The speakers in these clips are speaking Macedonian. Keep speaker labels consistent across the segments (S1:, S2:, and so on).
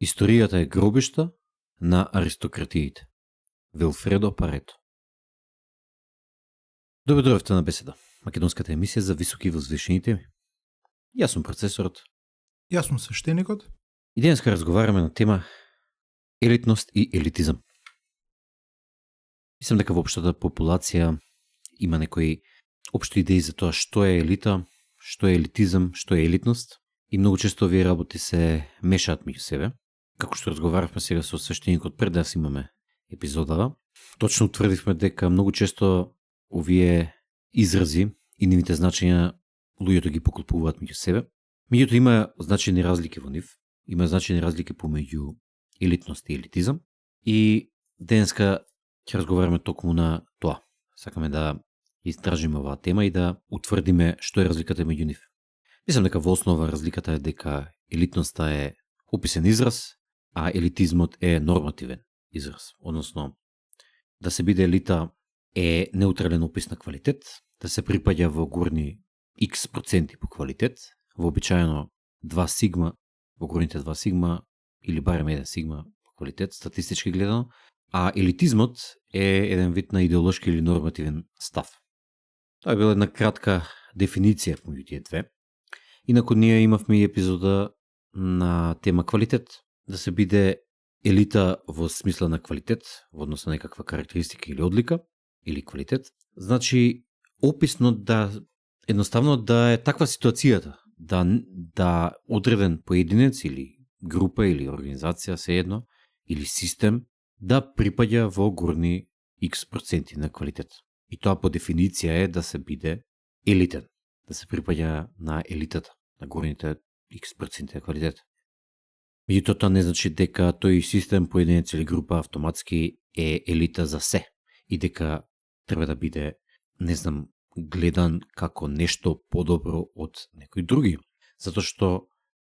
S1: Историјата е гробишта на аристократиите. Вилфредо Парето. Добро дојдовте на Беседа, македонската емисија за високи и возвишените. Јас сум процесорот.
S2: Јас сум свештеникот.
S1: И денеска разговараме на тема елитност и елитизам. Мислам дека во општата популација има некои општи идеи за тоа што е елита, што е елитизам, што е елитност. И многу често овие работи се мешаат меѓу себе. Како што разговаравме сега со свештеникот пред да снимаме епизодава, точно утврдивме дека многу често овие изрази и нивните значења луѓето ги поклопуваат меѓу себе. Меѓуто има значајни разлики во нив. Има значајни разлики помеѓу елитност и елитизам. И денеска ќе разговараме токму на тоа. Сакаме да истражиме оваа тема и да утврдиме што е разликата меѓу нив. Мислам дека во основа разликата е дека елитноста е описен израз, а елитизмот е нормативен израз. Односно, да се биде елита е неутрален опис на квалитет, да се припаѓа во горни X проценти по квалитет, вообичаено 2 сигма, во горните 2 сигма или барем 1 сигма по квалитет, статистички гледано, а елитизмот е еден вид на идеолошки или нормативен став. Тоа е била една кратка дефиниција помеѓу тие две. Инаку ние имавме и епизода на тема квалитет, да се биде елита во смисла на квалитет, во однос на некаква карактеристика или одлика, или квалитет. Значи, описно да, едноставно да е таква ситуацијата, да одреден поединец или група или организација, сеедно, или систем, да припаѓа во горни X проценти на квалитет. И тоа по дефиниција е да се биде елитен, да се припаѓа на елитата, на горните X проценти на квалитет. Меѓутоа тоа не значи дека тој систем, поединец или група автоматски е елита за се и дека треба да биде, не знам, гледан како нешто подобро од некои други. Затоа што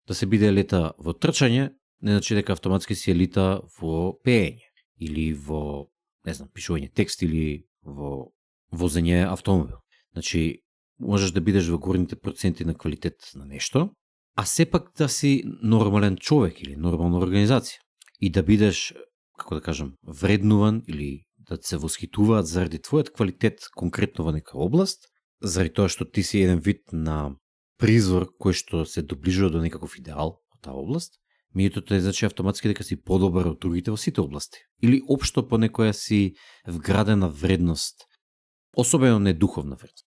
S1: да се биде елита во трчање, не значи дека автоматски си елита во пеење или во, не знам, пишување текст или во возење автомобил. Значи, можеш да бидеш во горните проценти на квалитет на нешто, а сепак да си нормален човек или нормална организација и да бидеш, како да кажам, вреднуван или да се восхитуваат заради твојот квалитет конкретно во нека област, заради тоа што ти си еден вид на призвор кој што се доближува до некаков идеал во таа област, меѓутоа тоа значи автоматски дека си подобар од другите во сите области. Или општо по некоја си вградена вредност, особено не духовна вредност.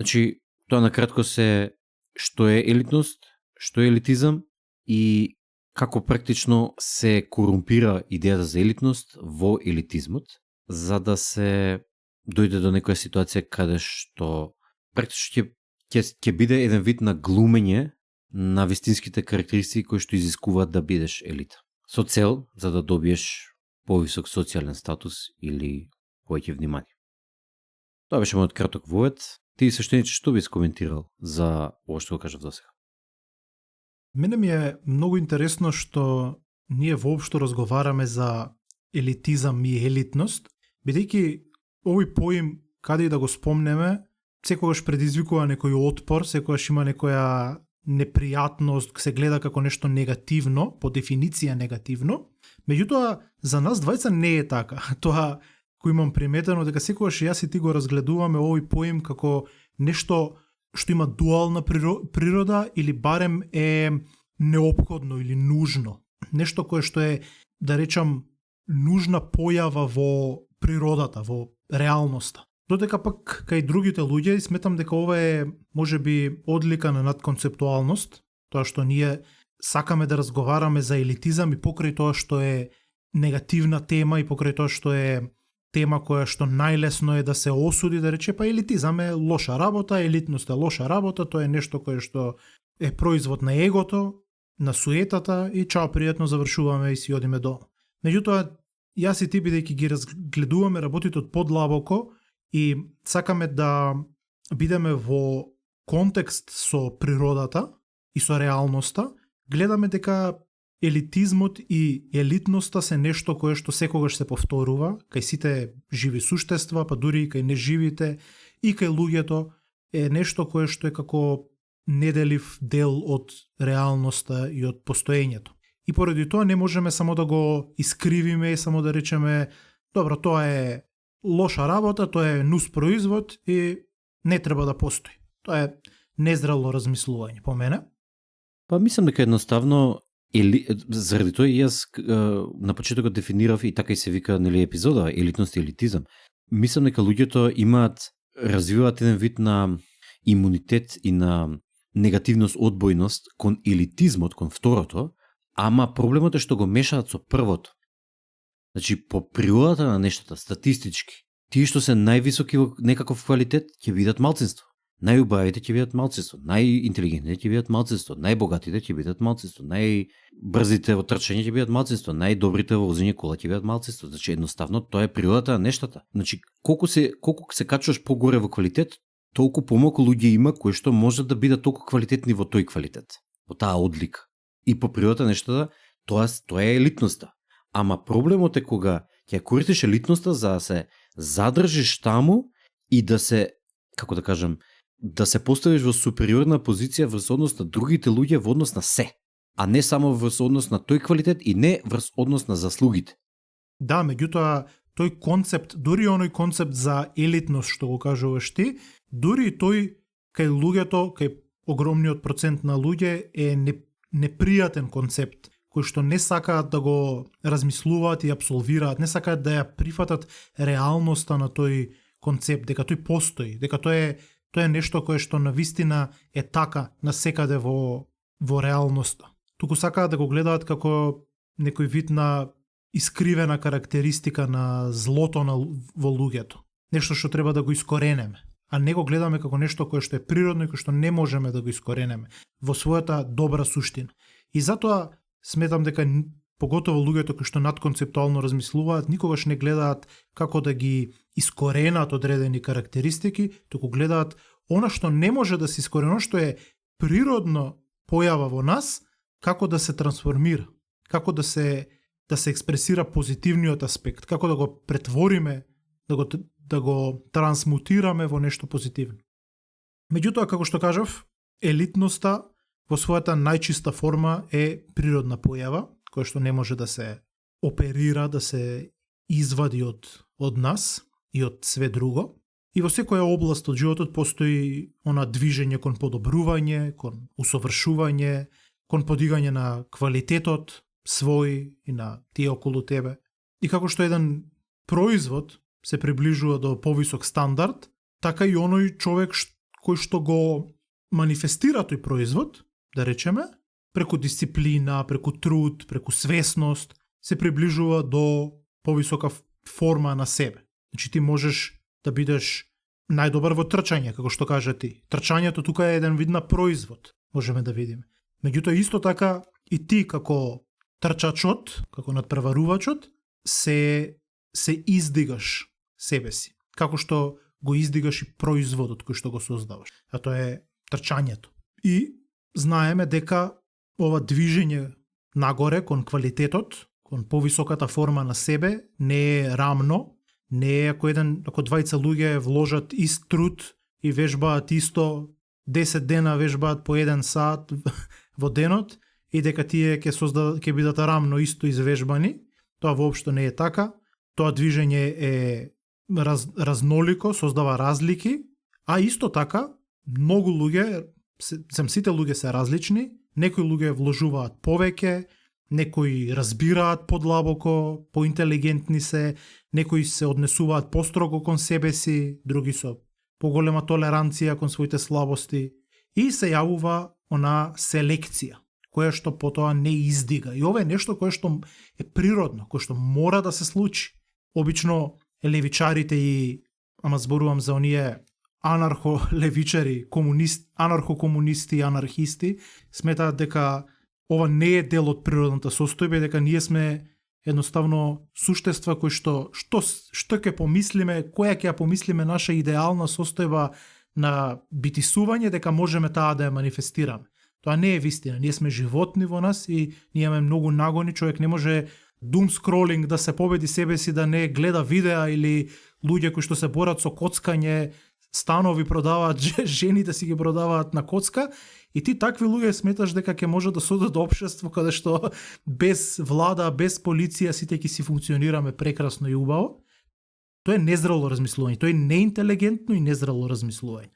S1: Значи, тоа накратко се што е елитност, што е елитизам и како практично се корумпира идејата за елитност во елитизмот, за да се дојде до некоја ситуација каде што практично ќе биде еден вид на глумење на вистинските карактеристики кои што изискуваат да бидеш елита. Со цел за да добиеш повисок социјален статус или повеќе внимание. Тоа беше мојот краток вовед. Ти свештениче што би скоментирал за ова што го кажав досега?
S2: Мене ми е многу интересно што ние воопшто разговараме за елитизам и елитност, бидејќи овој поим, каде и да го спомнеме, секогаш предизвикува некој отпор, секогаш има некоја непријатност, се гледа како нешто негативно, по дефиниција негативно. Меѓутоа, за нас двајца не е така. Тоа кој имам приметено дека секогаш јас и ти го разгледуваме овој поим како нешто што има дуална природа или барем е неопходно или нужно. Нешто кое што е, да речам, нужна појава во природата, во реалноста. Додека пак кај другите луѓе сметам дека ова е можеби одлика на надконцептуалност, тоа што ние сакаме да разговараме за елитизам и покрај тоа што е негативна тема и покрај тоа што е тема која што најлесно е да се осуди, да рече, па елитизам е лоша работа, елитност е лоша работа, тоа е нешто кое што е производ на егото, на суетата и чао, пријатно, завршуваме и си одиме дома. Меѓутоа, јас и ти бидејќи ги разгледуваме работите од подлабоко и сакаме да бидеме во контекст со природата и со реалноста, гледаме дека елитизмот и елитноста се нешто кое што секогаш се повторува кај сите живи суштества, па дури и кај неживите и кај луѓето, е нешто кое што е како неделив дел од реалноста и од постоењето. и поради тоа не можеме само да го искривиме и само да речеме добро, тоа е лоша работа, тоа е нус производ и не треба да постои. Тоа е незрело размислување по мене.
S1: Па мислам дека едноставно заради тоа и јас на почетокот дефинирав и така и се вика нели епизода елитност и елитизам. Мислам дека луѓето развиваат еден вид на имунитет и на негативност, одбојност кон елитизмот, кон второто, ама проблемот е што го мешаат со првото. Значи, по природата на нештата, статистички, тие што се највисоки во некаков квалитет, ќе бидат малцинство. Најубавите ќе бидат малцинство, најинтелигентните ќе бидат малцинство, најбогатите ќе бидат малцинство, најбрзите во трчање ќе бидат малцинство, најдобрите во возење кола ќе бидат малцинство. Значи, едноставно, тоа е природата на нештата. Значи, колку се качуваш погоре во квалитет, толку помалку луѓе има кои што можат да бидат толку квалитетни во тој квалитет, во таа одлика. И по природата на нештата, тоа е елитноста. Ама проблемот е кога ќе користиш елитноста за да се задржиш таму и да се, како да кажам, да се поставиш во супериорна позиција врз однос на другите луѓе во однос на се, а не само врз однос на тој квалитет и не врз однос на заслугите.
S2: Да, меѓутоа, тој концепт, дури оној концепт за елитност што го кажуваш ти, дури и тој кај луѓето, кај огромниот процент на луѓе е непријатен концепт, кои што не сакаат да го размислуваат и абсолвираат, не сакаат да ја прифатат реалноста на тој концепт, дека тој постои, дека тоа е нешто кое што навистина е така насекаде во реалноста. Туку сакаат да го гледаат како некој вид на искривена карактеристика на злото во луѓето. Нешто што треба да го искоренеме, а не го гледаме како нешто кое што е природно и кое што не можеме да го искоренеме во својата добра суштина. И затоа сметам дека поготово луѓето кои што надконцептуално размислуваат, никогаш не гледаат како да ги искоренат одредени карактеристики, туку гледаат она што не може да се искорени, што е природно појава во нас, како да се трансформира, како да се експресира позитивниот аспект, како да го претвориме, да го трансмутираме во нешто позитивно. Меѓутоа, како што кажав, елитноста во својата најчиста форма е природна појава, која што не може да се оперира, да се извади од нас и од све друго. И во секоја област од животот постои она движење кон подобрување, кон усовршување, кон подигање на квалитетот свој и на тие околу тебе. И како што еден производ се приближува до повисок стандард, така и оној човек кој што го манифестира тој производ, да речеме, преку дисциплина, преку труд, преку свесност, се приближува до повисока форма на себе. Значи ти можеш да бидеш најдобар во трчање, како што кажа ти. Трчањето тука е еден вид на производ, можеме да видиме. Меѓутоа исто така и ти како трчачот, како надпреварувачот, се издигаш себе си. Како што го издигаш и производот кој што го создаваш. А тоа е трчањето. И знаеме дека ова движење нагоре кон квалитетот, кон повисоката форма на себе, не е рамно, не е ако двајца луѓе вложат ист труд и вежбаат исто 10 дена, вежбаат по 1 сат во денот и дека тие ќе бидат рамно исто извежбани. Тоа воопшто не е така. Тоа движење е разнолико, создава разлики, а исто така многу луѓе, сите луѓе се различни, некои луѓе вложуваат повеќе, некои разбираат подлабоко, поинтелигентни се, некои се однесуваат построго кон себе си, други со поголема толеранција кон своите слабости и се јавува она селекција, која што потоа не издига. И ова е нешто кое што е природно, кое што мора да се случи. Обично левичарите ама зборувам за оние анархо-левичари, анархо-комунисти и анархисти, сметаат дека ова не е дел од природната состојба, дека ние сме едноставно суштества кои што ќе помислиме, која ќе ја помислиме наша идеална состојба на битисување, дека можеме таа да ја манифестираме. Тоа не е вистина. Ние сме животни во нас и ние имаме многу нагони. Човек не може doom scrolling да се победи себе си, да не гледа видеа или луѓе кои што се борат со коцкање, станови продаваат, жените си ги продаваат на коцка, и ти такви луѓе сметаш дека ќе може да содат до општество каде што без влада, без полиција сите ќе си функционираме прекрасно и убаво. Тоа е незрело размислување, тоа е неинтелигентно и незрело размислување.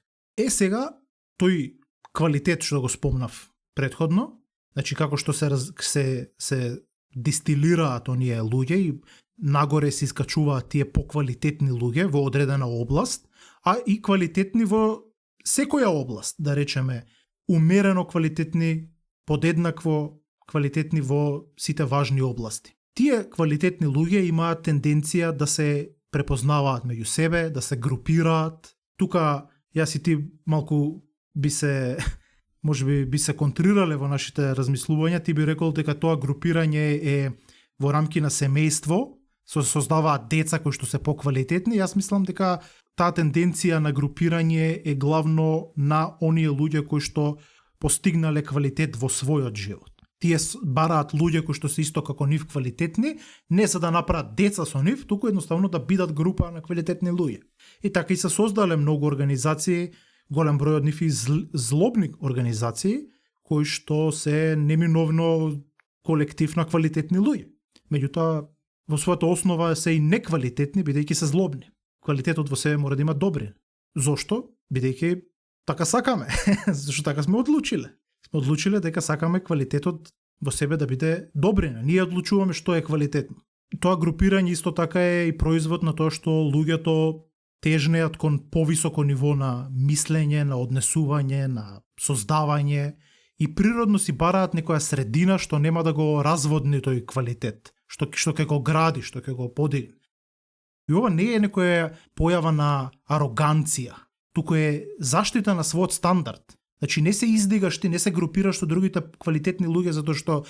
S2: Сега тој квалитет што го спомнав претходно, значи како што се дистилираат оние луѓе и нагоре се искачуваат тие поквалитетни луѓе во одредена област, а и квалитетни во секоја област, да речеме, умерено квалитетни, подеднакво квалитетни во сите важни области. Тие квалитетни луѓе имаат тенденција да се препознаваат меѓу себе, да се групираат. Тука јас и ти малку би се контрирале во нашите размислувања. Ти би рекол дека тоа групирање е во рамки на семејство, се создаваат деца кои што се поквалитетни. Јас мислам дека таа тенденција на групирање е главно на оние луѓе кои што постигнале квалитет во својот живот. Тие бараат луѓе кои што се исто како нив квалитетни, не за да направат деца со нив, туку едноставно да бидат група на квалитетни луѓе. И така и се создале многу организации, голем број од нив и злобни организации, кои што се неминовно колектив на квалитетни луѓе. Меѓутоа, во својата основа се и неквалитетни, бидејќи се злобни. Квалитетот во себе мора да има добрин. Зошто? Бидејќи така сакаме. Зашто така сме одлучиле. Сме одлучиле дека сакаме квалитетот во себе да биде добрина. Ние одлучуваме што е квалитетно. Тоа групирање исто така е и производ на тоа што луѓето тежнеат кон повисоко ниво на мислење, на однесување, на создавање и природно си бараат некоја средина што нема да го разводни тој квалитет, што ќе го гради, што ќе го подигне. И ова не е некоја појава на ароганција, туку е заштита на својот стандард. Значи не се издигаш ти, не се групираш со другите квалитетни луѓе затоа што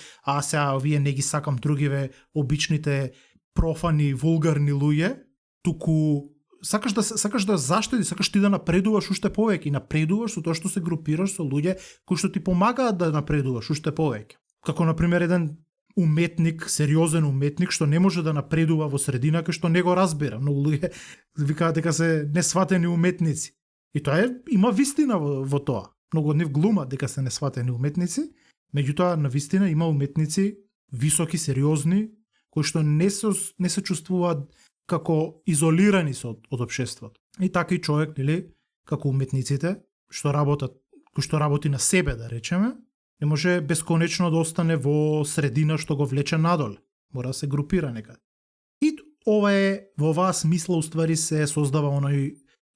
S2: сега вие не ги сакам другиве обичните профани, вулгарни луѓе, туку сакаш да заштити, сакаш ти да напредуваш уште повеќе и напредуваш со тоа што се групираш со луѓе кои што ти помагаат да напредуваш уште повеќе. Како на пример еден уметник, сериозен уметник што не може да напредува во средина кај што не го разбира. Многу луѓе викаат дека се несватени уметници. И тоа има вистина во тоа. Многу од нив глумат дека се несватени уметници, меѓутоа на вистина има уметници високи, сериозни, кои што не се чувствуваат како изолирани од општеството. И така и човек, нели, како уметниците, кој што работи на себе, да речеме, не може бесконечно да остане во средина што го влече надоле. Мора да се групира некаде. И во оваа смисла уствари се создава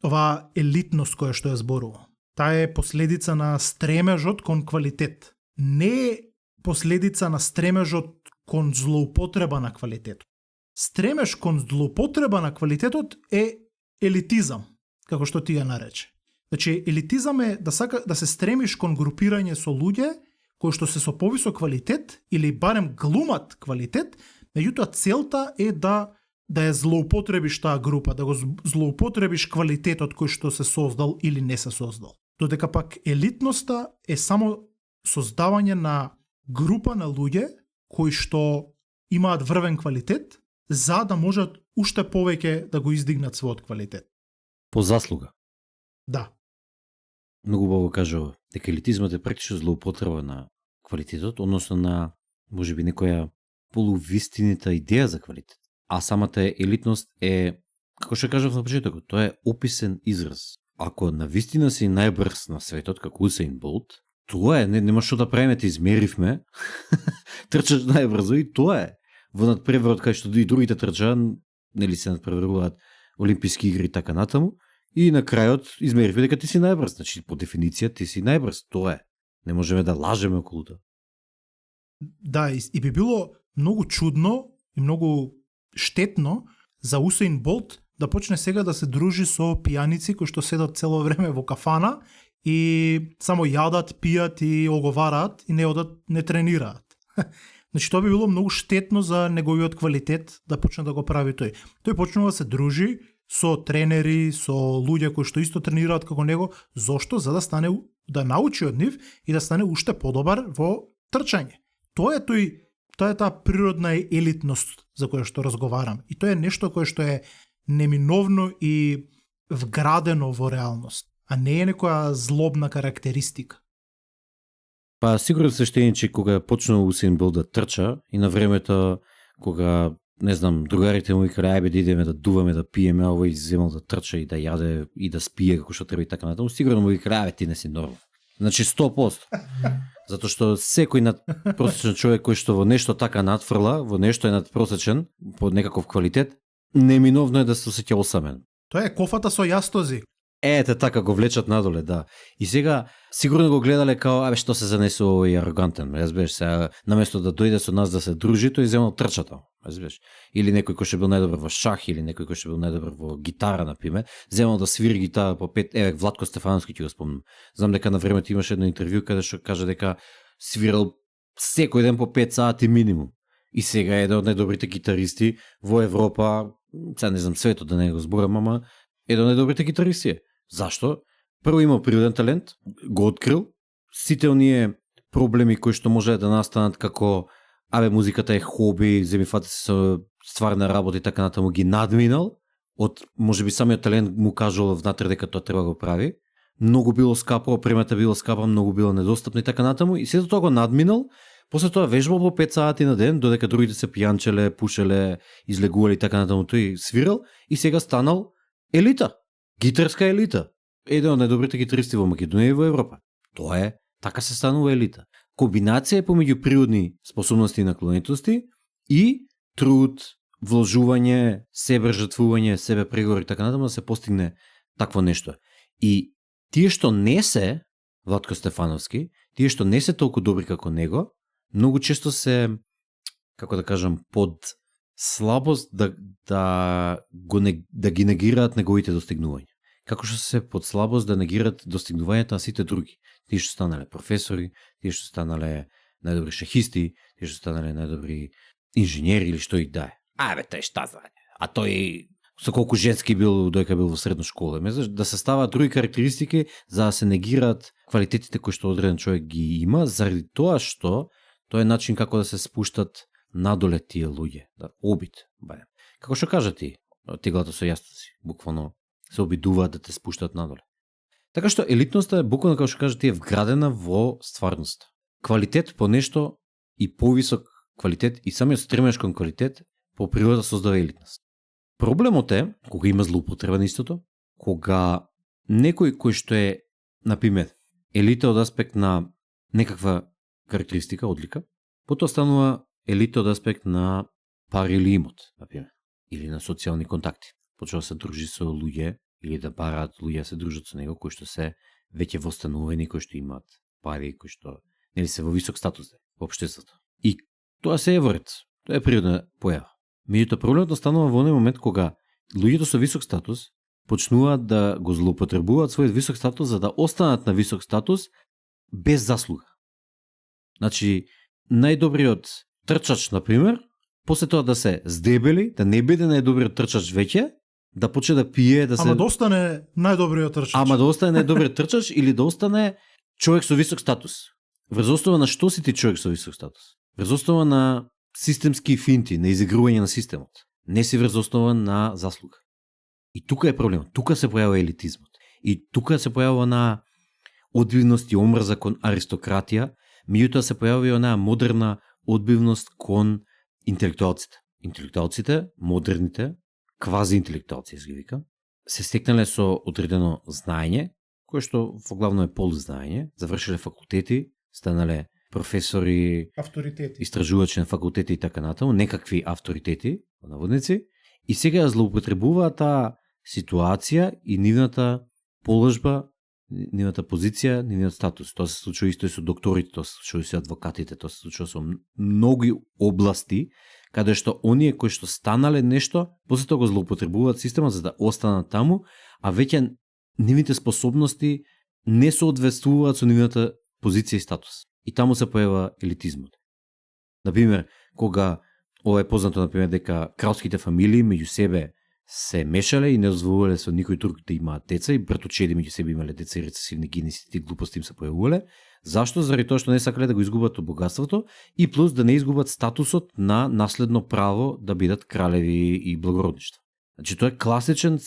S2: оваа елитност која што ја зборува. Таа е последица на стремежот кон квалитет. Не е последица на стремежот кон злоупотреба на квалитетот. Стремеж кон злоупотреба на квалитетот е елитизам, како што ти ја нарече. Значи, елитизам е да се стремиш кон групирање со луѓе кои што се со повисок квалитет или барем глумат квалитет, меѓутоа целта е да ја злоупотребиш таа група, да го злоупотребиш квалитетот кој што се создал или не се создал. Додека пак елитноста е само создавање на група на луѓе кои што имаат врвен квалитет, за да можат уште повеќе да го издигнат својот квалитет.
S1: По заслуга.
S2: Да.
S1: Многу убаво кажува дека елитизмот е практично злоупотреба на квалитетот, односно на можеби некоја полувистинита идеја за квалитет. А самата елитност е, како што кажав на почетокот, тоа е описен израз. Ако навистина си најбрз на светот, како Усеин Болт, тоа е, нема што да правиме, те измеривме, трчаш најбрзо и тоа е. Во надпреварот кај што и другите трчаат, нели се надпреваруваат олимписки игри и така натаму, и на крајот измеривме дека ти си најбрз, значи по дефиниција ти си најбрз, тоа е. Не можеме да лажеме околу тоа.
S2: Да, и би било многу чудно и многу штетно за Усеин Болт да почне сега да се дружи со пијаници кои што седат цело време во кафана и само јадат, пијат и оговараат и не тренираат. Значи тоа би било многу штетно за неговиот квалитет да почне да го прави тој. Тој почнува да се дружи со тренери, со луѓе кои што исто тренираат како него, зошто? За да научи од нив и да стане уште подобар во трчање. Тоа е таа природна елитност за која што разговарам. И тоа е нешто кое што е неминовно и вградено во реалност, а не е некоја злобна карактеристика.
S1: Па сигурно свештеници кога почнал Усейн Болт да трча и на времето кога не знам, другарите му викале ајбе да идеме да дуваме, да пиеме, а овој земал да трча и да јаде и да спие како што треба и така натаму, сигурно му викале ајбе ти не си нормал. Значи 100%. Затоа што секој надпросечен човек кој што во нешто така надфрла, во нешто е надпросечен по некаков квалитет, неминовно е да се осеќа осамен.
S2: Тоа е кофата со јастози.
S1: Ете така го влечат надоле, да. И сега сигурно го гледале као абе што се занесува овој арогантен, разбираш се, наместо да дојде со нас да се дружи, тој земал трчата, разбираш. Или некој кој што бил најдобар во шах или некој кој што бил најдобар во гитара на пример, земал да свири гитара по 5, еве Владко Стефановски ќе го спомнам. Знам дека на времето имаше едно интервју каде што кажа дека свирал секој ден по 5 сати минимум. И сега е еден од најдобрите гитаристи во Европа, сега не знам светот да не го зборам, ама еден од најдобрите гитаристи е. Зашто? Прво имал природен талент, го открил, сите оние проблеми кои што може да настанат како абе музиката е хоби, земи фати се со стварна работа и така натаму ги надминал, од можеби самиот талент му кажал внатре дека тоа треба го прави, многу било скапо, опремата било скапа, многу било недостапно и така натаму и сето тоа го надминал, после тоа вежбал по 5 сати на ден, додека другите се пијанчеле, пушеле, излегувале и така натаму, тој свирал и сега станал елита. Гитарска елита. Еден од најдобрите гитаристи во Македонија и во Европа. Тоа е, така се станува елита. Комбинација е помеѓу природни способности и наклонетости и труд, вложување, себе жртвување, себе преговори и така натаму да се постигне такво нешто. И тие што не се Владко Стефановски, тие што не се толку добри како него, многу често се, како да кажам, под слабост да ги негираат неговите достигнувања. Како што се под слабост да негираат достигнувањата на сите други. Тие што станале професори, тие што станале најдобри шахисти, тие што станале најдобри инженери или што и да е. Абе, тој шта знае. А тој со колку женски бил доека бил во средна школа. Да се ставаат други карактеристики за да се негираат квалитетите кои што одреден човек ги има, заради тоа што тоа е начин како да се спуштат надоле тие луѓе, да обид, барем. Како што кажа ти, теглата со јастоци, буквално се обидуваат да те спуштат надоле. Така што елитноста е буквално како што кажа ти е вградена во стварноста. Квалитет по нешто и повисок квалитет и самиот стремеж кон квалитет по природа создава елитност. Проблемот е кога има злоупотреба на истото, кога некој кој што е, например, елита од аспект на некаква карактеристика, одлика, потоа станува елита од аспект на пари или имот, например, или на социјални контакти. Почува да се дружи со луѓе или да бараат луѓе се дружат со него кои што се веќе востановени, кои што имаат пари, кои што нели се во висок статус во општеството. И тоа се е во ред. Тоа е природна појава. Меѓутоа проблемот настанува во оној момент кога луѓето со висок статус почнуваат да го злоупотребуваат својот висок статус за да останат на висок статус без заслуга. Значи, најдобриот трчач, например, после тоа да се здебели, да не биде најдобриот трчач веќе, да почне да пие, да се...
S2: Ама да остане најдобриот трчач.
S1: Ама да остане најдобриот трчач или да остане човек со висок статус. Врз основа на што си ти човек со висок статус? Врз основа на системски финти, на изигрување на системот. Не си врз основа на заслуга. И тука е проблемот. Тука се појава елитизмот. И тука се појава на одбивност и омрза кон аристократија, меѓутоа се појави и онаа модерна одбивност кон интелектуалците. Интелектуалците, модерните, квази интелектуалци ги вика, се стекнале со одредено знаење, кое што во главно е полузнаење, завршиле факултети, станале професори,
S2: авторитети,
S1: истражувачи на факултети и така натаму, некакви авторитети, во наводници, и сега злоупотребуваат таа ситуација и нивната положба, нивната позиција, нивниот статус. Тоа се случува исто и со докторите, тоа се случува и со адвокатите, тоа се случува со многи области, каде што оние кои што станале нешто, после тоа го злоупотребуваат системот за да останат таму, а веќе нивните способности не соодветствуваат со нивната позиција и статус. И таму се појава елитизмот. Например, кога ова е познато, например, дека кралските фамилии меѓу себе се мешале и не дозволувале со никој друг да имаат деца и братучеди меѓу себе имале деца и рецесивни генеси, глупости им се појавувале. Зашто? Заради тоа што не сакале да го изгубат богатството и плюс да не изгубат статусот на наследно право да бидат кралеви и благородништа. Значи тоа е класичен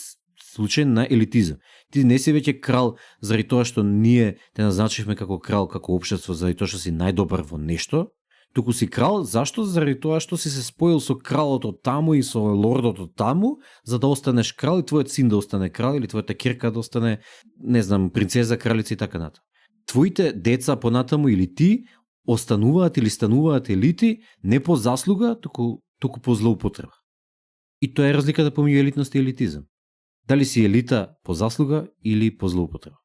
S1: случај на елитизам. Ти не си веќе крал заради тоа што ние те назначивме како крал, како општество, заради тоа што си најдобар во нешто, туку си крал, зашто? Заради тоа што си се споил со кралот од таму и со лордот од таму, за да останеш крал и твојот син да остане крал или твојата ќерка да остане, не знам, принцеза, кралица и така натаму. Твоите деца понатаму или ти остануваат или стануваат елити не по заслуга, туку по злоупотреба. И тоа е разликата помеѓу елитност и елитизам. Дали си елита по заслуга или по злоупотреба?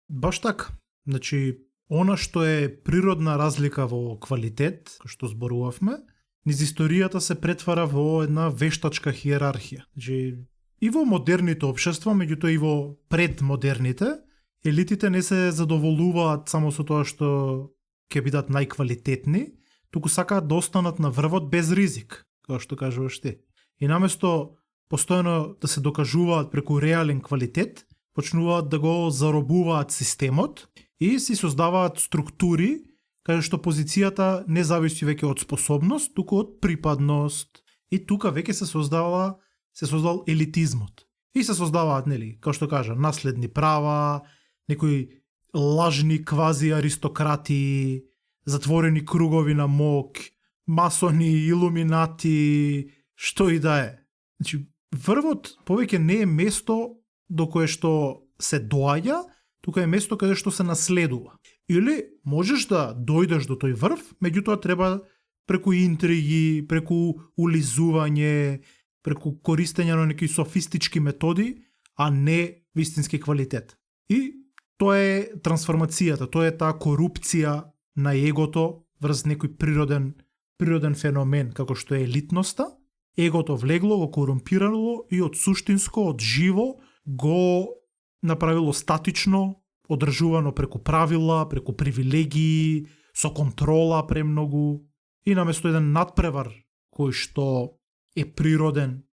S2: Баш така. Значи, она што е природна разлика во квалитет, што зборувавме, низ историјата се претвара во една вештачка хиерархија. Значи, и во модерните општества, меѓутоа и во предмодерните, елитите не се задоволуваат само со тоа што ќе бидат најквалитетни, туку сакаат да останат на врвот без ризик, како што кажуваш ти. И наместо постојано да се докажуваат преку реален квалитет, почнуваат да го заробуваат системот и си создаваат структури каде што позицијата не зависи веќе од способност, туку од припадност. И тука веќе се создал елитизмот. И се создаваат, нели, како што кажа, наследни права, некои лажни квази аристократи, затворени кругови на мок, масони, илуминати, што и да е. Значи, врвот повеќе не е место до кое што се доаѓа, тука е место каде што се наследува. Или можеш да дојдеш до тој врв, меѓутоа треба преку интриги, преку улизување, преку користење на некои софистички методи, а не вистински квалитет. И тоа е трансформацијата, тоа е таа корупција на егото врз некој природен феномен како што е елитноста. Егото влегло, го корумпирало и од суштинско, од живо го направило статично, одржувано преку правила, преку привилегии, со контрола премногу и наместо еден надпревар кој што е природен.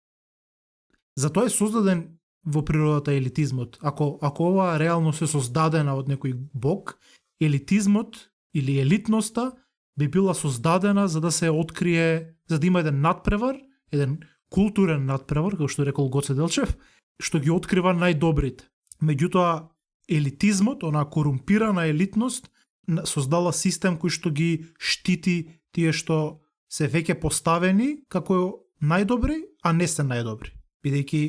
S2: Затоа е создаден во природата елитизмот. Ако ова реално се создадена од некој бог, елитизмот или елитноста би била создадена за да се открие, за да има еден надпревар, еден културен надпревар, како што рекол Гоце Делчев, што ги открива најдобрите. Меѓутоа, елитизмот, онаа корумпирана елитност, создала систем кој што ги штити тие што се веќе поставени како најдобри, а не се најдобри. Бидејќи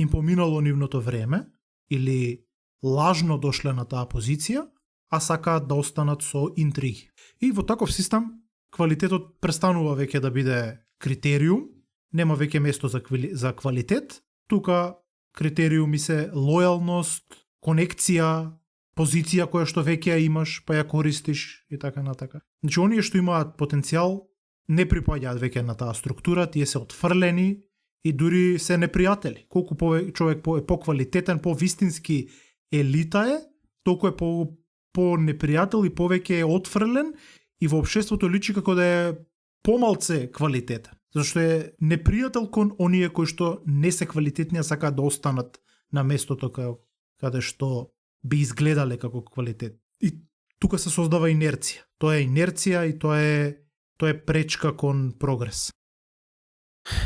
S2: им поминало нивното време или лажно дошле на таа позиција, а сакаат да останат со интриги. И во таков систем квалитетот престанува веќе да биде критериум, нема веќе место за квалитет, тука критериуми се лојалност, конекција, позиција која што веќе ја имаш, па ја користиш и така натака. Значи, оние што имаат потенцијал не припаѓаат веќе на таа структура, тие се отфрлени и дури се непријатели. Колку човек е поквалитетен, повистински елита е, толку е по непријател и повеќе е отфрлен и во општеството личи како да е помалце квалитетен. Зашто е непријател кон оние кои што не се квалитетни, а сакаат да останат на местото каде што би изгледале како квалитет. И тука се создава инерција. Тоа е инерција и тоа е пречка кон прогрес.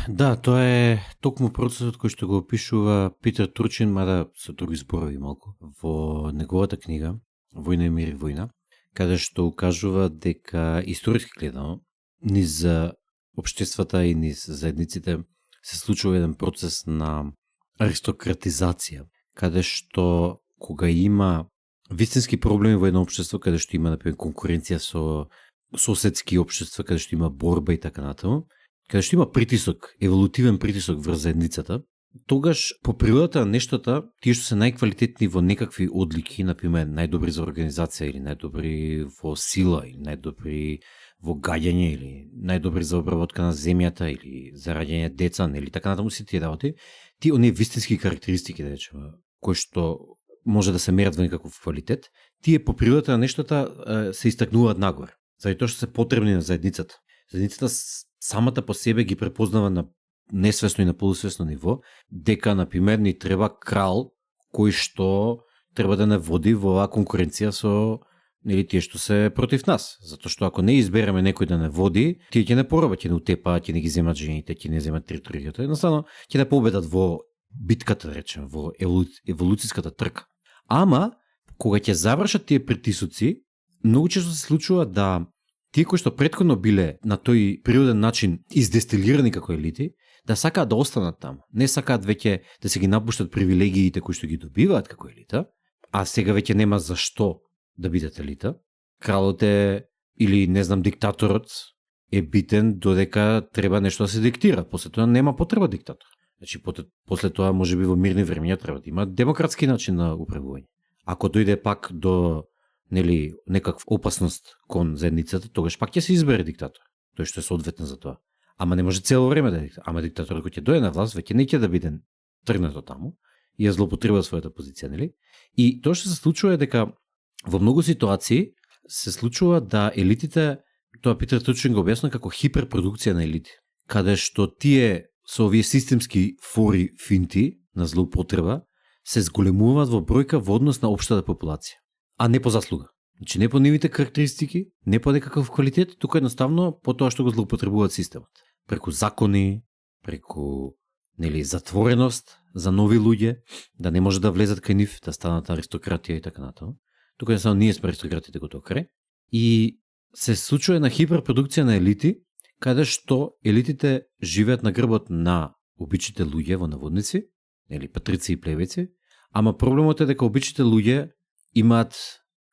S1: Да, тоа е токму процесот кој што го опишува Питер Турчин, мада со други зборови малку, во неговата книга Војна и мир и војна, каде што укажува дека историски гледано низ општествата и низ заедниците се случува еден процес на аристократизација, каде што кога има вистински проблеми во едно општество, каде што има например конкуренција со соседски општества, каде што има борба и така натаму, каде што има притисок, еволутивен притисок врз заедницата, тогаш по природата на нештата, тие што се најквалитетни во некакви одлики, например најдобри за организација или најдобри во сила или најдобри во гаѓање или најдобри за обработка на земјата или за раѓање деца, нели така натаму се тие работи, тие оние вистински карактеристики, да речеме, кои што може да се мерат во некаков квалитет, тие по природата на нештата се истакнуваат нагоре, заради тоа што се потребни на заедницата. Заедницата самата по себе ги препознава на несвесно и на полусвесно ниво, дека, например, ни треба крал кој што треба да не води во оваа конкуренција со тие што се против нас. Затоа што ако не избереме некој да не води, тие ќе не порабат, ќе не утепаат, ќе не ги земат жените, ќе не земат територијата. Едноставно, ќе не победат во битката, да речем, во еволуцијската трка. Ама, кога ќе завршат тие притисоци, многу често се случува да тие кои што претходно биле на тој природен начин издестилирани како елити, да сакаат да останат таму. Не сакаат веќе да се ги напуштат привилегиите кои што ги добиваат како елита, а сега веќе нема зашто да бидат елита. Кралот е, или не знам, диктаторот е битен додека треба нешто да се диктира. После тоа нема потреба диктатор. Значи, после тоа можеби во мирни времења треба да има демократски начин на управување. Ако дојде пак до некаква опасност кон заедницата, тогаш пак ќе се избере диктатор. Тој што е соодветен за тоа. Ама не може цело време да е диктатор. Ама диктаторот кој ќе дојде на власт веќе не ќе да биде тргнато таму и ја злоупотреба својата позиција, нели? И тоа што се случува е дека во многу ситуации се случува да елитите, тоа Питер Турчин го објасна како хиперпродукција на елити, каде што тие со овие системски фори финти на злоупотреба се зголемуваат во бројка во однос на општата популација, а не по заслуга. Значи не по нивните карактеристики, не по некаков квалитет, туку едноставно по тоа што го злоупотребуваат системот. Преку закони, преку затвореност за нови луѓе, да не може да влезат кај нив, да станат аристократија и така натаму. Тука не само ние сме аристократите го токаре. И се случува на хиперпродукција на елити, каде што елитите живеат на грбот на обичните луѓе во наводници, патрици и плебеци, ама проблемот е дека обичните луѓе имаат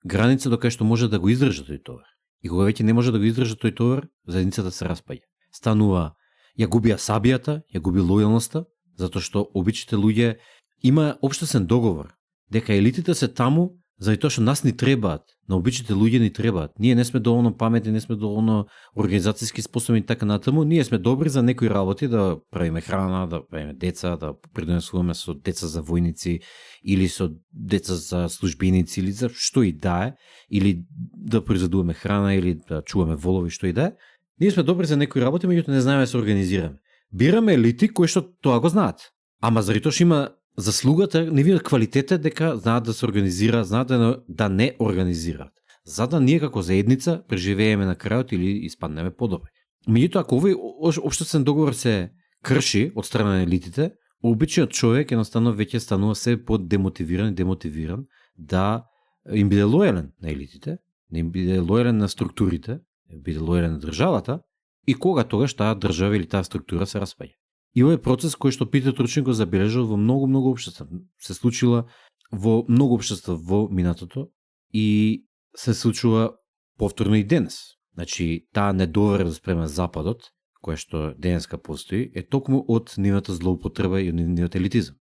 S1: граница до кај што може да го издржат тој товар. И кога веќе не може да го издржат тој товар, заедницата се распаѓа. Станува, ја губи сабијата, ја губи лојалноста, затоа што обичните луѓе има општествен договор дека елитите се таму заради тоа што нас ни требаат, на обичните луѓе ни требаат. Ние не сме доволно паметни, не сме доволно организацијски способни и така натаму. Ние сме добри за некои работи, да правиме храна, да правиме деца, да придонесуваме со деца за војници или со деца за службеници или за што и да е, или да произведуваме храна или да чуваме волови, што и да е. Ние сме добри за некои работи, меѓутоа не знаеме да се организираме. Бираме елити кои што тоа го знаат. Ама заради тоа што има заслугата, не видат квалитетот дека знаат да се организираат, знаат да не организираат. За да ние како заедница преживееме на крајот или испаднеме подобри. Меѓутоа, ако овој општествен договор се крши од страна на елитите, обичниот човек едноставно веќе станува се поддемотивиран и демотивиран да им биде лојален на елитите, да им биде лојален на структурите, да биде лојален на државата, и кога тогаш таа држава или таа структура се распаѓа. И овој процес кој што Питер Турчин го забележал во многу општества, се случила во многу општества во минатото и се случува повторно и денес. Значи, таа недоверба спрема Западот, која што денеска постои, е токму од нивната злоупотреба и од нивниот елитизам.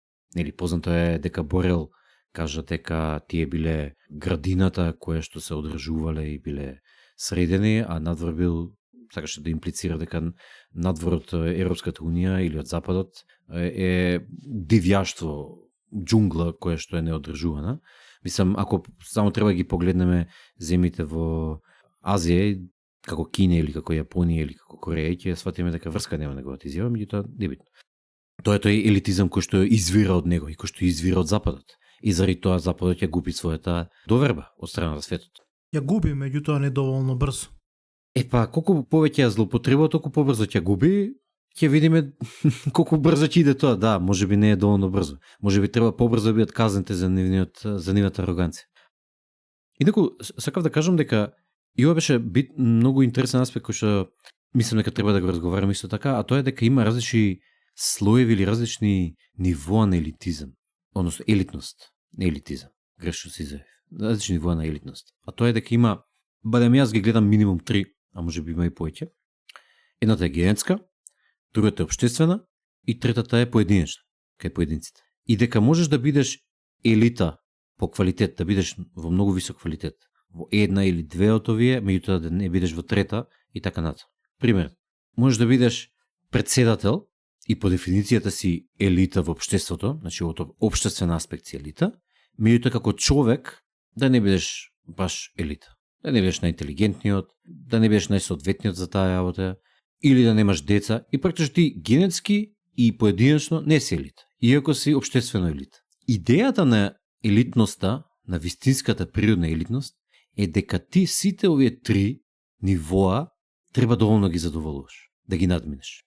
S1: Познато е дека Борел кажа дека тие биле градината која што се одржувале и биле средени, а надвор бил, сакаше да имплицира дека надвор од Европската унија или од Западот е дивјаштво, џунгла која што е неодржувана. Мислам, ако само треба ги погледнеме земите во Азија, како Кина или како Јапонија или како Кореја, ќе сватиме дека врска нема неговата изјава, меѓутоа небитно. Тоа е тој елитизам кој што извира од него и кој што извира од Западот. И заради тоа Западот ќе губи својата доверба од страна на светот.
S2: Ја губи, меѓутоа недоволно брзо.
S1: Колку повеќе ја злоупотреба, толку побрзо ќе губи. Ќе видиме колку брзо ќе иде тоа. Да, можеби не е доволно брзо. Можеби треба побрзо да бидат казнете за нивната ароганција. Инаку сакав да кажам дека и ова беше многу интересен аспект кој што мислам дека треба да го разговараме исто така, а тоа е дека има различни слоеви или различни нивоа на елитизам, односно елитност, не елитизам. Грешно се изјавив. Различни нивоа на елитност. А тоа е дека има, барем јас ги гледам минимум 3, а можеби има и повеќе. Едната е генетска, другата е општествена и третата е поединечна, кај поединците. И дека можеш да бидеш елита по квалитет, да бидеш во многу висок квалитет, во една или две од овие, меѓутоа да не бидеш во трета и така натаму. Пример, можеш да бидеш председател и по дефиницијата си елита во општеството, значи во општествен аспект си елита, меѓутоа како човек да не бидеш баш елита. Да не бидеш најинтелигентниот, да не бидеш најсоодветниот за таа работа, или да немаш деца, и практично ти генетски и поединечно не си елита, иако си општествено елита. Идејата на елитноста, на вистинската природна елитност, е дека ти сите овие 3 нивоа треба доволно ги задоволуваш, да ги надминеш,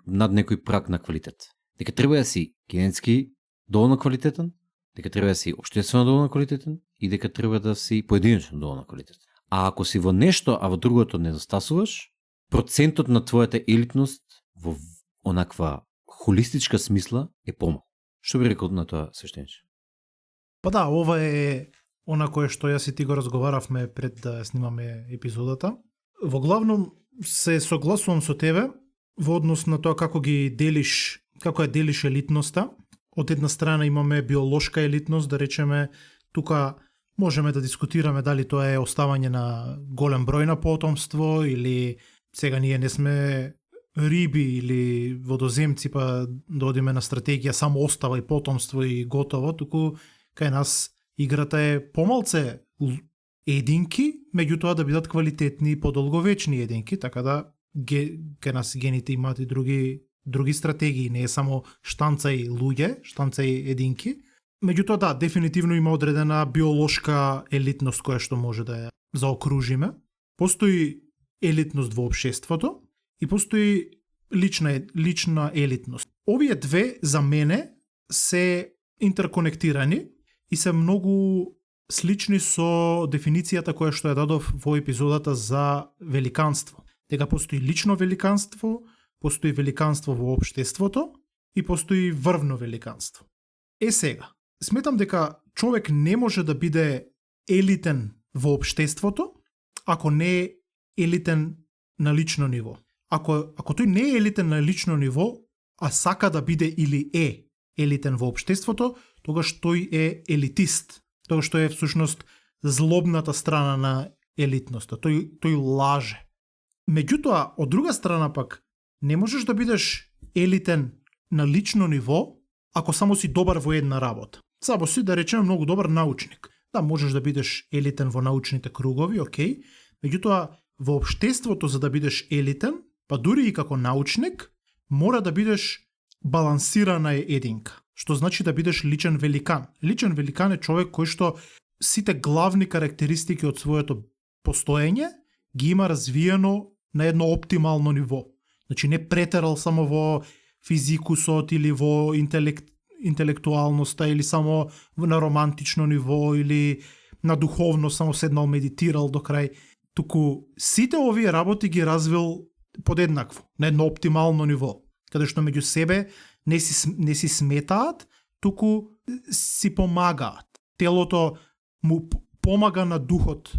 S1: над некој праг на квалитет. Дека треба да си генетски доволно квалитетен, дека треба да си општествено доволно квалитетен и дека треба да си поединечно доволно квалитетен. А ако си во нешто, а во другото недостасуваш, процентот на твојата елитност во онаква холистичка смисла е помал. Што би рекол на тоа, свештениче?
S2: Па да, ова е она кое што јас и ти го разговаравме пред да снимаме епизодата. Во главном се согласувам со тебе во однос на тоа како ги делиш, како ја делиш елитноста. Од една страна имаме биолошка елитност, да речеме, тука можеме да дискутираме дали тоа е оставање на голем број на потомство или сега ние не сме риби или водоземци па да одиме на стратегија само остава и потомство и готово, туку кај нас играта е помалце единки, меѓутоа да бидат квалитетни и подолговечни единки, така да кај нас гените имаат и други стратегии, не е само штанцај луѓе, штанцај единки. Меѓутоа да, дефинитивно има одредена биолошка елитност која што може да ја заокружиме. Постои елитност во општеството и постои лична елитност. Овие две за мене се интерконектирани и се многу слични со дефиницијата која што ја дадов во епизодата за великанство. Дека постои лично великанство, постои великанство во општеството и постои врвно великанство. Сега, сметам дека човек не може да биде елитен во општеството ако не е елитен на лично ниво. Ако тој не е елитен на лично ниво, а сака да биде или е елитен во општеството, тогаш тој е елитист. Тоа што е всушност злобната страна на елитноста. Тој лаже. Меѓутоа, од друга страна пак, не можеш да бидеш елитен на лично ниво ако само си добар во една работа. Само си, да речеме, многу добар научник. Да, можеш да бидеш елитен во научните кругови, окей. Меѓутоа, во општеството за да бидеш елитен, па дури и како научник, мора да бидеш балансирана единка. Што значи да бидеш личен великан. Личен великан е човек кој што сите главни карактеристики од своето постоење ги има развиено на едно оптимално ниво. Значи не претерал само во физикусот или во интелектуалноста или само на романтично ниво или на духовно само седнал медитирал до крај. Туку сите овие работи ги развил подеднакво, на едно оптимално ниво, каде што меѓу себе не си сметаат, туку си помагаат. Телото му помага на духот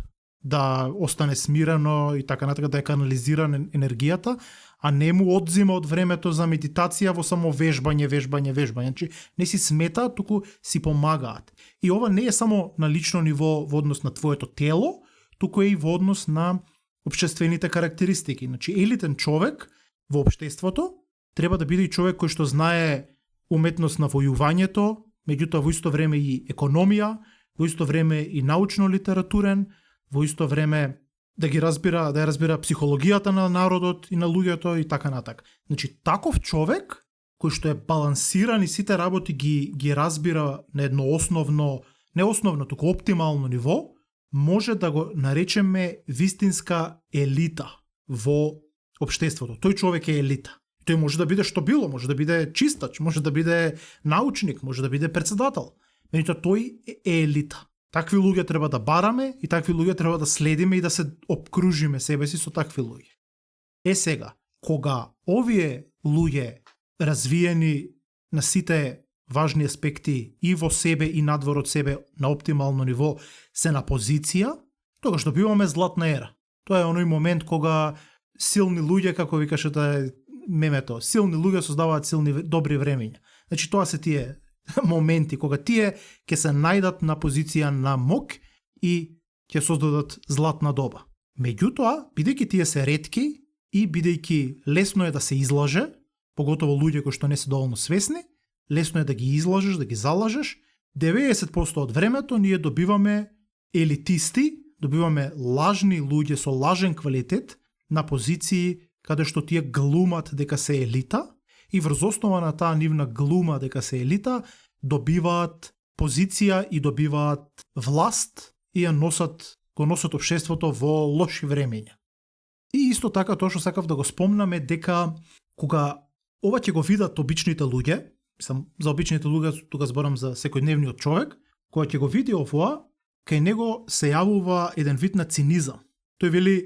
S2: да остане смирено и така натака, да е канализира енергијата, а не му одзима од времето за медитација во само вежбање. Значи, не си сметаат, туку си помагаат. И ова не е само на лично ниво во однос на твоето тело, туку е и во однос на општествените карактеристики. Значи, елитен човек во општеството треба да биде и човек кој што знае уметност на војувањето, меѓутоа во исто време и економија, во исто време и научно-литературен, во исто време да ја разбира психологијата на народот и на луѓето и така натак. Значи, таков човек кој што е балансиран и сите работи ги разбира на едно не основно, туку оптимално ниво, може да го наречеме вистинска елита во општеството. Тој човек е елита. Тој може да биде што било, може да биде чистач, може да биде научник, може да биде председател. Меѓутоа тој е елита. Такви луѓе треба да бараме и такви луѓе треба да следиме и да се обкружиме себе си со такви луѓе. Сега, кога овие луѓе развиени на сите важни аспекти и во себе и надвор од себе на оптимално ниво се на позиција, тогаш добиваме златна ера. Тоа е оној момент кога силни луѓе, како викаше мемето, силни луѓе создаваат силни добри времења. Значи тоа се тие моменти кога тие ќе се најдат на позиција на мок и ќе создадат златна доба. Меѓутоа, бидејќи тие се ретки и бидејќи лесно е да се излаже, поготово луѓе кои што не се доволно свесни, лесно е да ги излажеш, да ги залажеш, 90% од времето ние добиваме елитисти, добиваме лажни луѓе со лажен квалитет на позиции каде што тие глумат дека се елита и врз основа на таа нивна глума дека се елита добиваат позиција и добиваат власт и ја го носат општеството во лоши времења. И исто така тоа што сакав да го спомнаме дека кога ова ќе го видат обичните луѓе, за обичните луѓе, тука зборам за секојдневниот човек, кој ќе го види овоа, кај него се јавува еден вид на цинизам. Тој вели,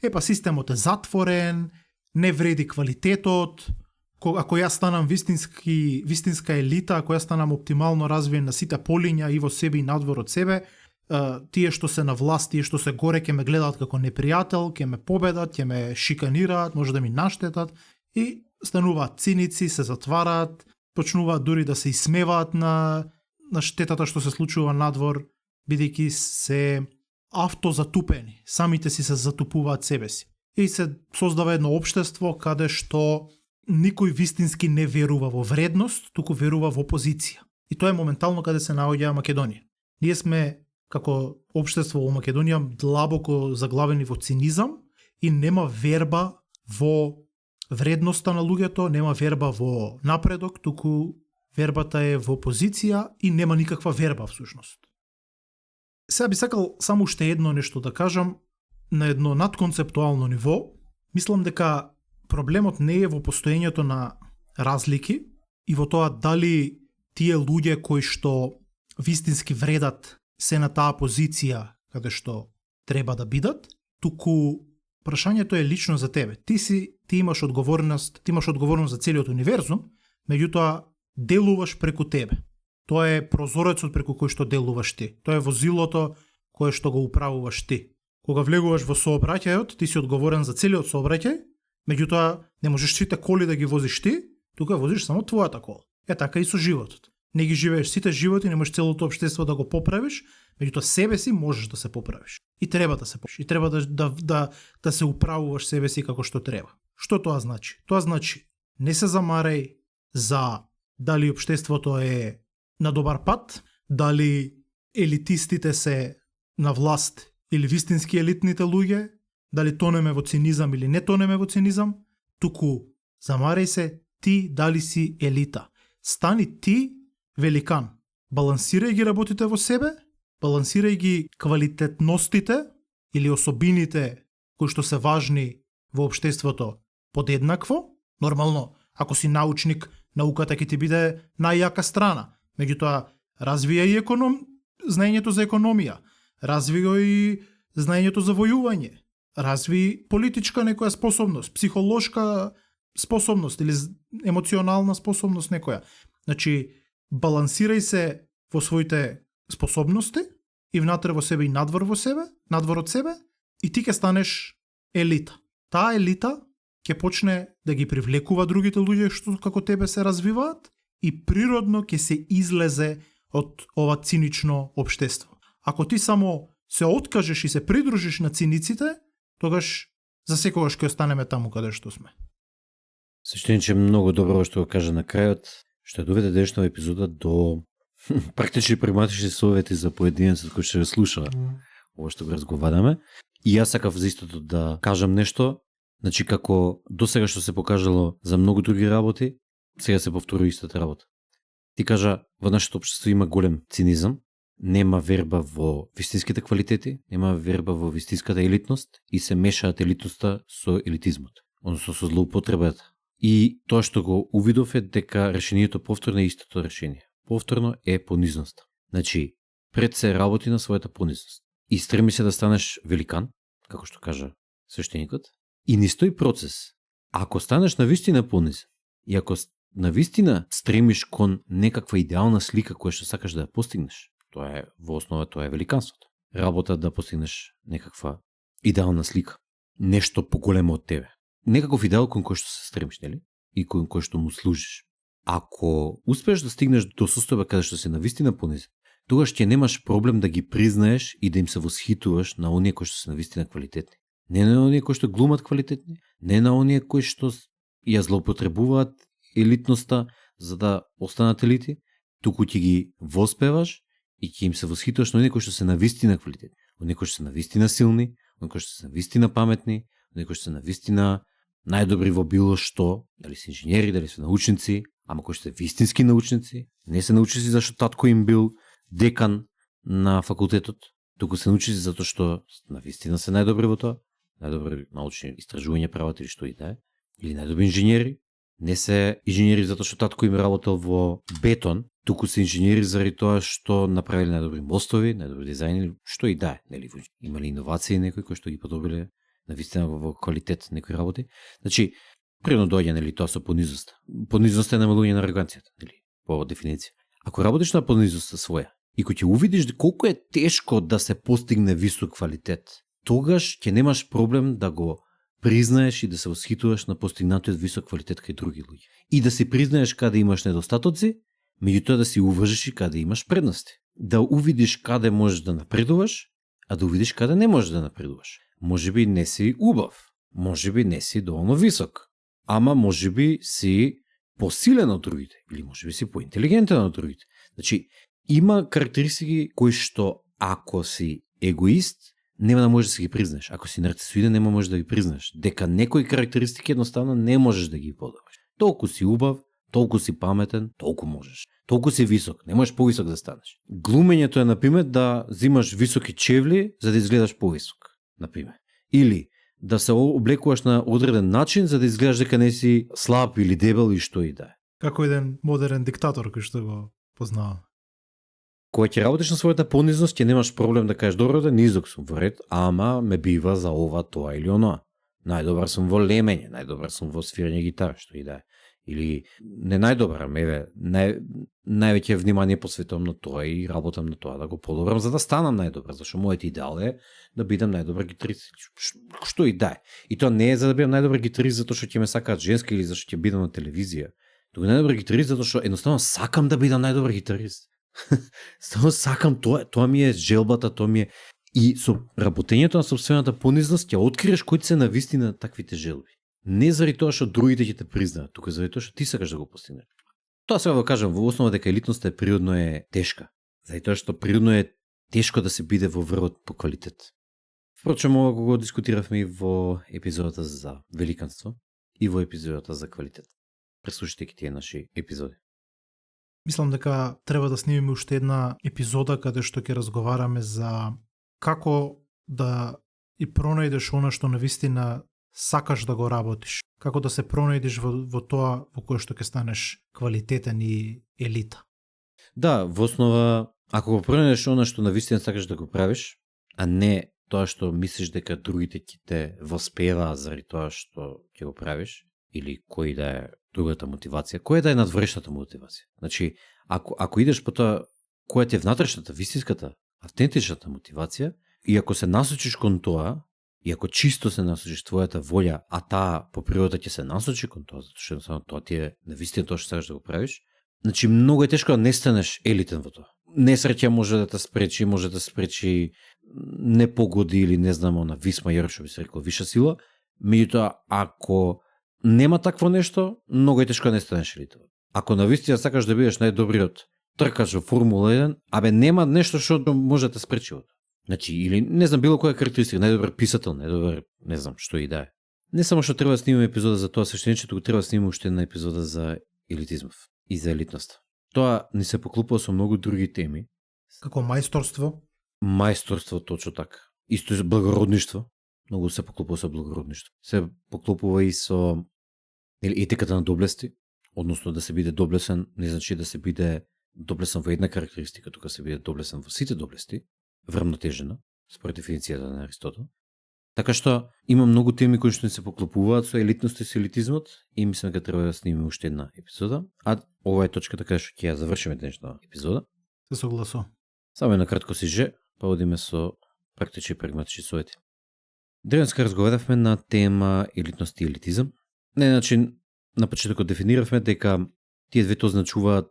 S2: системот е затворен, не вреди квалитетот, ако јас станам вистинска елита, ако јас станам оптимално развиен на сите полиња и во себе и надвор од себе, тие што се на власт, тие што се горе ќе ме гледаат како непријател, ќе ме победат, ќе ме шиканираат, може да ми наштетат и стануваат циници, се затвараат, почнуваат дури да се исмеваат на штетата што се случува надвор, бидејќи се автозатупени, самите си се затупуваат себе си. И се создава едно општество каде што никој вистински не верува во вредност, туку верува во позиција. И тоа е моментално каде се наоѓа Македонија. Ние сме како општество во Македонија длабоко заглавени во цинизам и нема верба во вредноста на луѓето, нема верба во напредок, туку вербата е во позиција и нема никаква верба всушност. Сега би сакал само уште едно нешто да кажам на едно надконцептуално ниво. Мислам дека проблемот не е во постоењето на разлики и во тоа дали тие луѓе кои што вистински вредат се на таа позиција каде што треба да бидат, туку прашањето е лично за тебе. Ти имаш одговорност за целиот универзум, меѓутоа делуваш преку тебе. Тоа е прозорецот преку кој што делуваш ти. Тоа е возилото кое што го управуваш ти. Кога влегуваш во сообраќајот, ти си одговорен за целиот сообраќај, меѓутоа не можеш сите коли да ги возиш ти, тука возиш само твојата кола. Така и со животот. Не ги живееш сите животи, не можеш целото општество да го поправиш, меѓутоа себе си можеш да се поправиш. И треба да се поправиш. И треба да се управуваш себе си како што треба. Што тоа значи? Тоа значи не се замарај за дали општеството е на добар пат, дали елитистите се на власт или вистински елитните луѓе, дали тонеме во цинизам или не тонеме во цинизам, туку замарај се ти дали си елита. Стани ти великан. Балансирај ги работите во себе, балансирај ги квалитетностите или особините кои што се важни во општеството подеднакво. Нормално, ако си научник, науката ќе ти биде најјака страна. Меѓутоа, развија и знаењето за економија, развија и знаењето за војување, разви политичка некоја способност, психолошка способност или емоционална способност некоја. Значи, балансирај се во своите способности и внатре во себе и надвор од себе и ти ќе станеш елита. Таа елита ќе почне да ги привлекува другите луѓе што како тебе се развиваат и природно ќе се излезе од ова цинично општество. Ако ти само се откажеш и се придружиш на циниците, тогаш за секогаш ќе останеме таму каде што сме.
S1: Свештениче многу добро што го кажа на крајот, што доведе денешната епизода до практични прагматични совети за поединецот кој ќе го слуша ова што го разговараме. И јас сакав за истото да кажам нешто, значи како досега што се покажало за многу други работи, сега се повтори истата работа. Ти кажа, во нашето општество има голем цинизам, нема верба во вистинските квалитети, нема верба во вистинската елитност и се мешаат елитноста со елитизмот, односно со злоупотребата. И тоа што го увидов е дека решението повторно е истото решение. Повторно е понизноста. Значи, пред се работи на својата понизност. И стреми се да станеш великан, како што кажа свештеникот, и низ тој процес, ако станеш навистина понизен, и ако навистина стремиш кон некаква идеална слика која што сакаш да ја постигнеш, тоа е во основа, тоа е великанството. Работа да постигнеш некаква идеална слика, нешто поголемо од тебе. Некаков идеал кон кој што се стремиш, нели? И кон кој што му служиш. Ако успееш да стигнеш до состојба каде што се навистина понизен, тогаш ќе немаш проблем да ги признаеш и да им се восхитуваш на оние кои што се навистина квалитетни. Не на оние кои што глумат квалитетни, не на оние кои што ја злоупотребуваат елитноста за да останат елити, туку ќе ги воспеваш и ќе им се восхитуваш на оние кои што се навистина квалитетни, оние кои што се навистина силни, оние кои што се навистина паметни, оние кои што се навистина најдобри во било што, дали се инженери, дали се научници, ама кои што се вистински научници, не се научници зашто татко им бил декан на факултетот, туку се научници затоа што навистина се најдобри во тоа, најдобри научни истражувања прават или што и да е, или најдобри инженери, Не се инженери затоа што татко им работел во бетон, туку се инженери заради тоа што направиле најдобри мостови, најдобри дизајни, што и да е, нели, имали иновации некои кои што ги подобриле навистина во квалитет некои работи. Значи, природно доаѓа, нели, тоа со понизоста. Понизоста е намалување на ароганцијата, нели, по дефиниција. Ако работиш на понизоста своја и кога ќе увидиш колку е тешко да се постигне висок квалитет, тогаш ќе немаш проблем да го признаеш и да се восхитуваш на постигнатиот висок квалитет кај други луѓе. И да си признаеш каде имаш недостатоци, меѓутоа да си уважиш и каде имаш предности. Да увидиш каде можеш да напредуваш, а да увидиш каде не можеш да напредуваш. Можеби не си убав, можеби не си доволно висок, ама можеби си посилен од другите, или можеби си поинтелигентен од другите. Значи, има карактеристики кои што ако си егоист, нема да можеш да си ги признаеш. Ако си нарцисоиден, нема можеш да ги признаеш. Дека некои карактеристики едноставно не можеш да ги подобриш. Толку си убав, толку си паметен, толку можеш. Толку си висок, не можеш повисок да станеш. Глумењето е, например, да взимаш високи чевли за да изгледаш повисок, например. Или да се облекуваш на одреден начин за да изгледаш дека не си слаб или дебел и што и да е.
S2: Како еден модерен диктатор кој што го познава.
S1: Кога ќе работиш на својата понизност, ќе немаш проблем да кажеш добро да низок сум во ред, ама ме бива за ова, тоа или оноа. Најдобар сум во лемење, најдобар сум во свирење гитара, што и да е. Или не најдобар, највеќе внимание посветувам на тоа и работам на тоа да го подобрам за да станам најдобар, зашто мојот идеал е да бидам најдобар гитарист, што и да е. И тоа не е за да бидам најдобар гитарист затоа што ќе ме сакаат женски или зашто ќе бидам на телевизија. Туку најдобар гитарист затоа што едноставно сакам да бидам најдобар гитарист. Само сакам тоа ми е желбата, тоа ми е. И со работењето на сопствената понизност ќе откриеш кои се навистина таквите желби. Не заради тоа што другите ќе те признаат, туку заради тоа што ти сакаш да го постигнеш. Тоа сега го кажам во основа дека елитноста природно е тешка. Заради тоа што природно е тешко да се биде во врвот по квалитет. Впрочем, ова го дискутиравме и во епизодата за великанство и во епизодата за квалитет. Преслушайте ги тие наши епизоди.
S2: Мислам дека треба да снимиме уште една епизода каде што ќе разговараме за како да и пронајдеш она што навистина сакаш да го работиш. Како да се пронајдеш во тоа во кое што ќе станеш квалитетен и елита.
S1: Да, во основа, ако го пронајдеш она што навистина сакаш да го правиш, а не тоа што мислиш дека другите ќе те воспеваат заради тоа што ќе го правиш, или кој да е другата мотивација, која да е надвршната мотивација. Значи, ако идеш по тоа, која ти е внатрешната, вистинската, автентичната мотивација, и ако се насочиш кон тоа, и ако чисто се насочиш твојата волја, а таа по природа ќе се насочи кон тоа, затоа што само тоа ти е навистина тоа што сакаш да го правиш, значи многу е тешко да не станеш елитен во тоа. Несреќа може да те спречи непогоди или не знам, она висма јар што би се рекло виша сила, меѓутоа ако нема такво нешто, многу е тешко да не станеш елитен. Ако навистина сакаш да бидеш најдобриот тркач во Формула 1, нема нешто што може да те спречи од. Значи, или не знам било која карактеристика, најдобар писател, најдобар, не знам што и да е. Не само што треба да снимаме епизода за тоа свештениче, туку треба да снимаме уште една епизода за елитизмов и за елитноста. Тоа ни се поклупува со многу други теми.
S2: Како мајсторство?
S1: Мајсторство, точно така. Исто и благородништво. Многу се поклупува со благородништво. Се поклупува и со етиката на доблести, односно да се биде доблесен, не значи да се биде доблесен во една карактеристика, тука се биде доблесен во сите доблести, врамнотежена, според дефиницијата на Аристотел. Така што има многу теми кои што се поклопуваат со елитност и со елитизмот и мислам дека треба да снимиме уште една епизода, а ова е точката каде што ќе ја завршиме денешната епизода.
S2: Се согласувам.
S1: Само една кратко сиже, па одиме со практични и прагматични совети. Денеска разговаравме на тема елитност и елитизам. На еден начин, на почетокот дефиниравме дека тие двете означуваат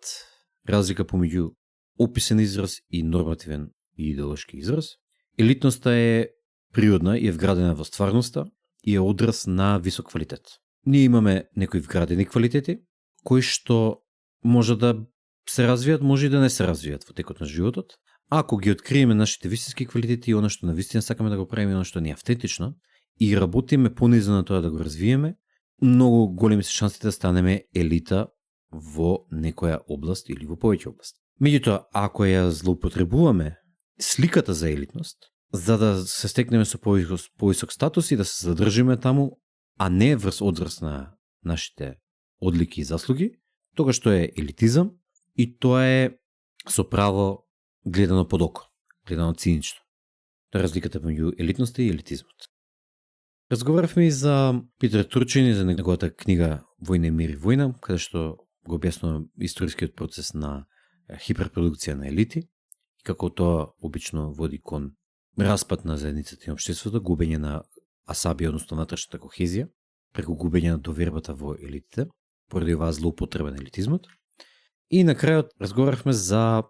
S1: разлика помеѓу описен израз и нормативен и идеолошки израз. Елитноста е природна и е вградена во стварноста и е одраз на висок квалитет. Ние имаме некои вградени квалитети, кои што може да се развијат, може и да не се развијат во текот на животот. Ако ги откриеме нашите вистински квалитети и она што навистина сакаме да го правиме, она што не е автентично, и работиме понизу на тоа да го развиеме, многу големи се шансите да станеме елита во некоја област или во повеќе области. Меѓутоа, ако ја злоупотребуваме сликата за елитност, за да се стекнеме со повисок статус и да се задржиме таму, а не одврз на нашите одлики и заслуги, тогаш тоа е елитизам и тоа е со право гледано под око, гледано цинично. Тоа е разликата меѓу елитноста и елитизмот. Разговаравме и за Питер Турчин и за неговата книга Војна, мир и војна, каде што го објаснува историскиот процес на хиперпродукција на елити и како тоа обично води кон распад на заедницата и општеството, губење на асабија, односно внатрешната кохезија, преку губење на довербата во елитите, поради оваа злоупотреба на елитизмот. И на крајот разговаравме за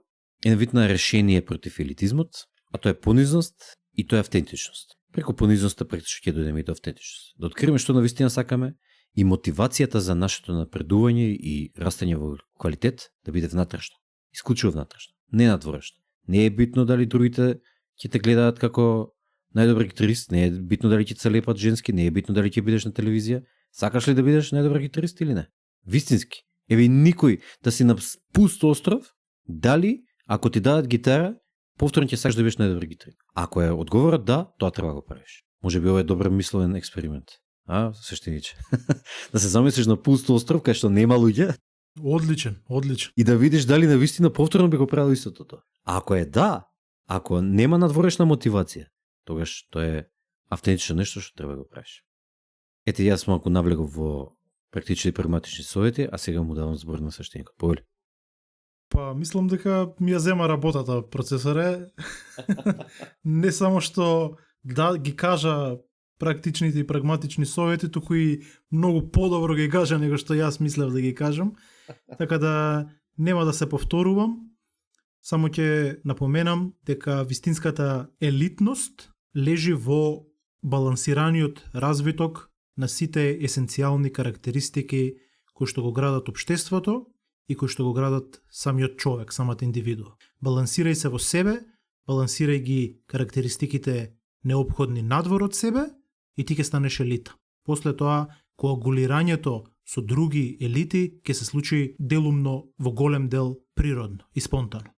S1: еден вид на решение против елитизмот, а тоа е понизност и тоа е автентичност. Преку понизноста практично ќе дојдеме и до автентичност. Да откриеме што навистина сакаме и мотивацијата за нашето напредување и растење во квалитет да биде внатрешно. Исклучиво внатрешно, не надворешно. Не е битно дали другите ќе те гледаат како најдобар гитарист, не е битно дали ќе се лепат женски, не е битно дали ќе бидеш на телевизија. Сакаш ли да бидеш најдобар гитарист или не? Вистински. Еве никој да си на пуст остров, дали ако ти дадат гитара, повторно ќе сакаш да бидеш најдобар гитарист. Ако е одговорот да, тоа треба да го правиш. Може би ова е добар мисловен експеримент. Свештениче. Да се замислиш на пуст остров кај што нема луѓе.
S2: Одличен. И
S1: да видиш дали навистина повторно би го правил истото тоа. Ако е да, ако нема надворешна мотивација, тогаш тоа е автентично нешто што треба да го правиш. Ете, јас малку навлегов во практични и прагматични совети, а сега му давам збор на свештеникот. Повели.
S2: Па, мислам дека ми ја зема работата процесоре. Не само што да ги кажа практичните и прагматични совети, туку и многу подобро ги кажа него што јас мислев да ги кажам. Така да нема да се повторувам. Само ќе напоменам дека вистинската елитност лежи во балансираниот развиток на сите есенцијални карактеристики кои што го градат општеството и кои што го градат самиот човек, самата индивидуа. Балансирај се во себе, балансирај ги карактеристиките неопходни надвор од себе и ти ќе станеш елита. После тоа, коагулирањето со други елити ќе се случи делумно во голем дел природно и спонтано.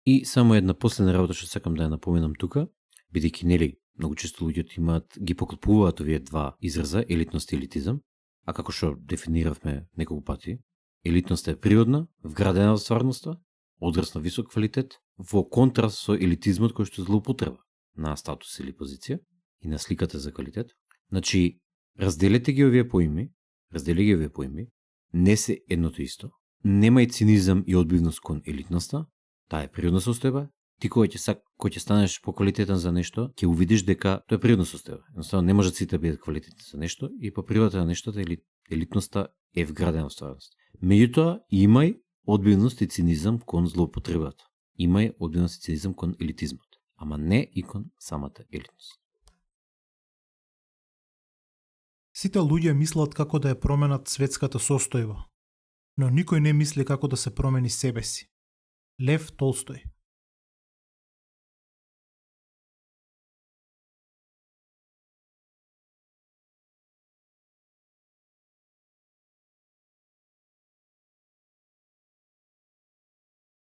S1: И само една последна работа што сакам да ја напоменам тука, бидејќи нели многу често луѓето ги поклопуваат овие два израза, елитност и елитизам, а како што дефиниравме неколку пати, елитноста е природна, вградена во стварноста, одраз на висок квалитет, во контраст со елитизмот кој што е злоупотреба на статус или позиција и на сликата за квалитет. Значи, разделете ги овие поими, не се едното исто. Нема и цинизам и одбивност кон елитноста, таа е природна состојба. Ти кој ќе станеш поквалитетен за нешто, ќе увидиш дека тоа е природна состојба. Едноставно не може сите да бидат квалитетни за нешто и по природата на нештото елитноста е вградена во стварност. Меѓутоа, имај одбивност и цинизам кон злоупотребата. Имај одбивност и цинизам кон елитизмот, ама не и кон самата елитност.
S2: Сите луѓе мислат како да ја променат светската состојба, но никој не мисли како да се промени себе си. Лев Толстој.